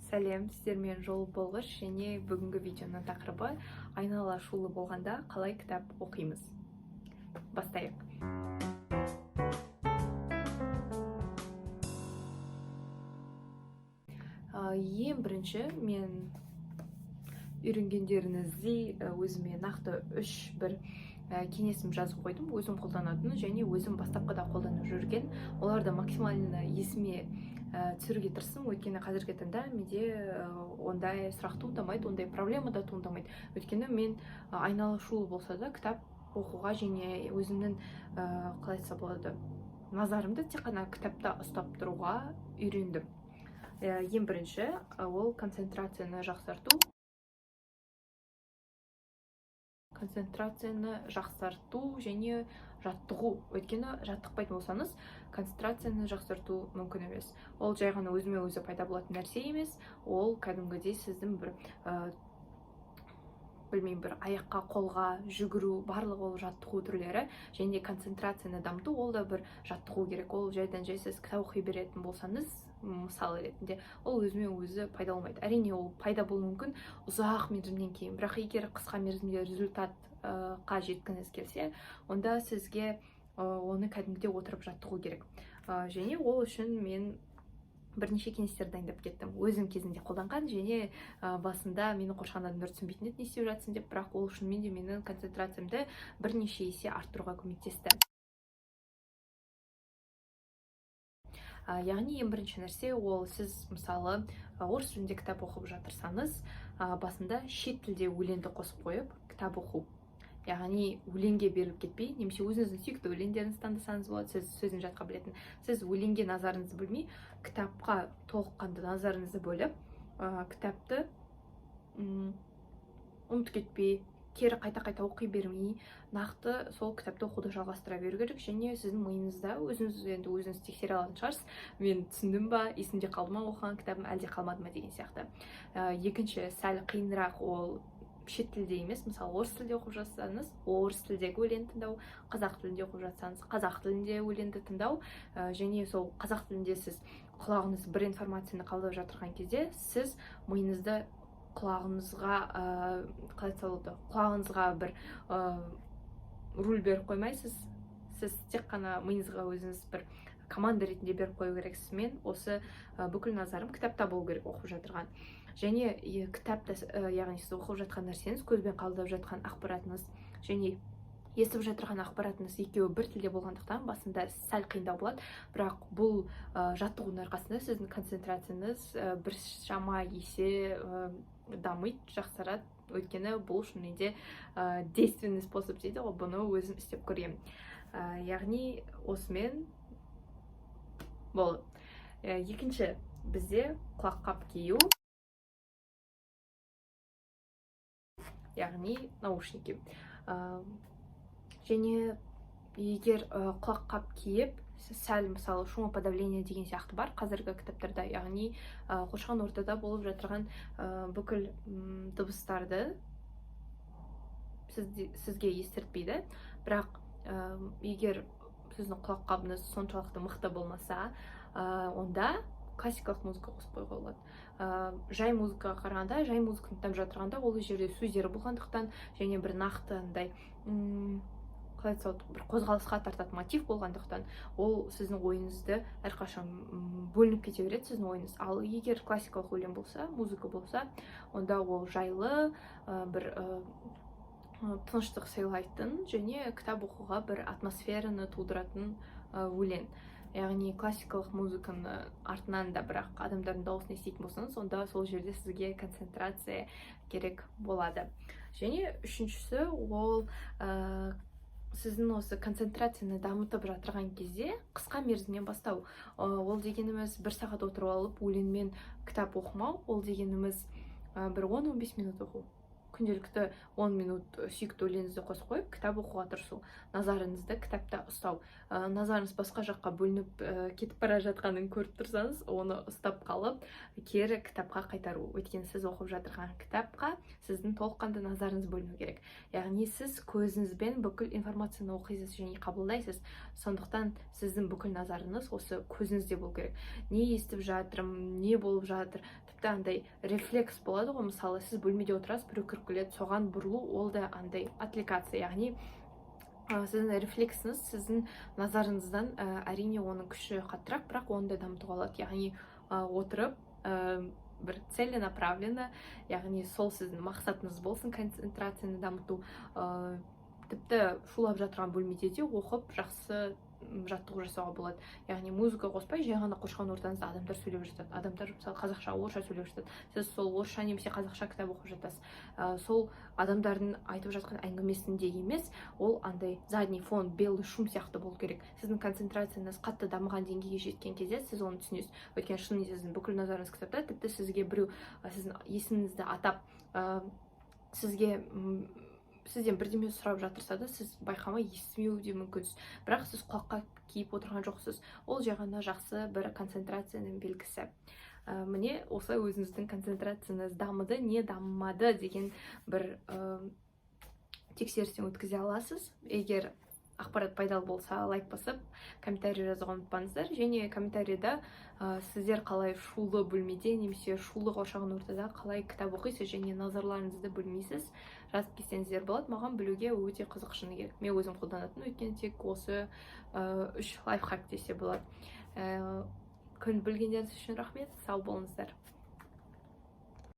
Сәлем, сіздермен Жол Болғыш, және бүгінгі видеоның тақырыбы: айнала шулы болғанда қалай кітап оқимыз? Бастайық. Ең бірінші мен үйренгендеріңіздей өзіме нақты үш бір кеңесім жазып қойдым, өзім қолданатын және өзім бастапқыда қолданып жүрген. Оларды максимально есіме түсіруге тырыстым, өйткені қазіргі таңда менде ондай сұрақ туындамайды, ондай проблема да туындамайды, өйткені мен айнала шулы болса да, кітап оқуға және өзімнің, қалай айтса болады, назарымды тек қана кітапта ұстап тұруға үйрендім. Ең бірінші ол концентрацияны жақсарту және жаттығу, өйткені жаттықпайтын болсаңыз, концентрацияны жақсарту мүмкін емес. Ол жай ғана өзімен өзі пайда болатын нәрсе емес, ол кәдімгідей сіздің бір білмеймін, бір аяққа, қолға жүгіру, барлығы ол жаттығу түрлері. Және концентрацияны дамыту, ол да бір жаттығу керек. Ол жайдан жай сіз кітап оқи беретін болсаңыз, мысал ретінде, ол өзімен өзі пайда болмайды. Әрине, ол пайда болуы мүмкін ұзақ мерзімнен кейін, бірақ егер қысқа мерзімде результатқа жеткіңіз келсе, онда сізге оны кәдімгідей отырып жаттығу керек. Және ол үшін мен бірнеше кеңестер дайындап кеттім, өзім кезінде қолданған және басында мені қоршаған адамдар түсінбейтін еді, не істеп жатсың деп, бірақ ол шынымен де менің концентрациямды бірнеше есе арттыруға көмектесті. Яғни ең бірінші нәрсе ол сіз, мысалы, орыс тілінде кітап оқып жатырсаңыз, басында шет тілде өлеңді қосып қойып кітап оқу, яғни өлеңге беріліп кетпей, немесе өзіңіздің сүйікті өлеңдеріңізді таңдасаңыз болады, сіз сөзін жатқа білетін. Сіз өлеңге назарыңызды бөлмей, кітапқа толыққанды назарыңызды бөліп, кітапты ұмытып кетпей, кері қайта-қайта оқи бермей, нақты сол кітапты оқуды жалғастыра беру керек. Және сіздің миыңызда, өзіңіз енді өзіңіз тексере алатын шығарсыз, мен түсіндім ба, есімде қалды ма оқыған кітабым, әлде қалмады ма деген сияқты. Екінші, сәл қиынырақ, ол шет тілде емес, мысалы, орыс тілде оқып жатсаңыз, орыс тілдегі өлең тыңдау, қазақ тілінде оқып жатсаңыз, қазақ тілінде өлеңді тыңдау. Және сол қазақ тілінде сіз құлағыңыз бір информацияны қабылдап жатырған кезде, сіз миыңызды құлағыңызға, қалай айтса болады, құлағыңызға бір руль беріп қоймайсыз, сіз тек қана миыңызға өзіңіз бір команда ретінде беріп қою керексіз: мен осы, бүкіл назарым кітапта болу керек оқып жатырған. Және кітапта, яғни сіз оқып жатқан нәрсеңіз, көзбен қабылдап жатқан ақпаратыңыз және естіп жатырған ақпаратыңыз екеуі бір тілде болғандықтан, басында сәл қиындау болады, бірақ бұл жаттығудың арқасында сіздің концентрацияңыз біршама есе дамиды, жақсарады, өйткені бұл шынымен де действенный способ дейді ғой, бұны өзім істеп көргенмін. Яғни осымен болды. Екінші бізде құлаққап кию, яғни наушники. Және егер құлаққап киіп, сәл, мысалы, шумоподавление деген сияқты бар қазіргі кітаптарда, яғни қоршаған ортада болып жатырған бүкіл дыбыстарды сізге естіртпейді. Бірақ егер сіздің құлаққабыңыз соншалықты мықты болмаса, онда классикалық музыка қосып қоюға болады. Жай музыкаға қарағанда, жай музыканы тыңдап жатырғанда, ол жерде сөздері болғандықтан және бір нақты андай, қалай айтса болады, бір қозғалысқа тартатын мотив болғандықтан, ол сіздің ойыңызды әрқашан бөлініп кете береді сіздің ойыңыз. Ал егер классикалық өлең болса, музыка болса, онда ол жайлы, бір тыныштық сыйлайтын және кітап оқуға бір атмосфераны тудыратын өлең. Яғни классикалық музыканы артынан да, бірақ адамдардың дауысын еститін болсаңыз, онда сол жерде сізге концентрация керек болады. Және үшіншісі ол сіздің осы концентрацияны дамытып жатырған кезде қысқа мерзімнен бастау. Ол дегеніміз бір сағат отырып алып өлеңмен кітап оқымау, ол дегеніміз бір 10-15 минут оқу. Күнделікті 10 минут сүйікті өлеңіңізді қосып қойып, кітап оқуға тырысу, назарыңызды кітапта ұстау. Назарыңыз басқа жаққа бөлініп кетіп бара жатқанын көріп тұрсаңыз, оны ұстап қалып, кері кітапқа қайтару. Өйткені сіз оқып жатырған кітапқа сіздің толыққанды назарыңыз бөліну керек. Яғни сіз көзіңізбен бүкіл информацияны оқисыз және қабылдайсыз, сондықтан сіздің бүкіл назарыңыз осы көзіңізде болу керек. Не естіп жатырмын, не болып жатыр? Тіпті андай рефлекс болады ғой, мысалы, сіз бөлмеде отырасыз, біреу кіріп келеді, соған бұрылу, ол да андай отвлекация, яғни сіздің рефлексіңіз сіздің назарыңыздан. Әрине, оның күші қаттырақ, бірақ оны да дамытуға болады. Яғни отырып, бір целенаправленно, яғни сол сіздің мақсатыңыз болсын, концентрацияны дамыту. Тіпті шулап жатырған бөлмеде де оқып, жақсы жаттығу жасауға болады. Яғни музыка қоспай, жай ғана қоршаған ортаңызда адамдар сөйлеп жатады, адамдар, мысалы, қазақша, орысша сөйлеп жатады, сіз сол орысша немесе қазақша кітап оқып жатасыз. Сол адамдардың айтып жатқан әңгімесінде емес, ол андай задний фон, белый шум сияқты болу керек. Сіздің концентрацияңыз қатты дамыған деңгейге жеткен кезде сіз оны түсінесіз, өйткені шынымен сіздің бүкіл назарыңыз кітапта. Тіпті сізге біреу сіздің есіміңізді атап, сізге сізден бірдеме сұрап жатырса да, сіз байқамай естімеуі де мүмкінсіз, бірақ сіз құлаққа киіп отырған жоқсыз. Ол жай ғана жақсы бір концентрацияның белгісі. Міне, осылай өзіңіздің концентрацияңыз дамыды не дамымады деген бір тексерістен өткізе аласыз. Егер ақпарат пайдалы болса, лайк басып, комментарий жазуға ұмытпаңыздар. Және комментарийда сіздер қалай шулы бөлмеде немесе шулы қоршаған ортада қалай кітап оқисыз және назарларыңызды бөлмейсіз, жазып кетсеңіздер болады. Маған білуге өте қызық, шыны керек. Мен өзім қолданатын, өйткені тек осы үш лайфхак десе болады. Көңіл бөлгендеріңіз үшін рахмет, сау болыңыздар.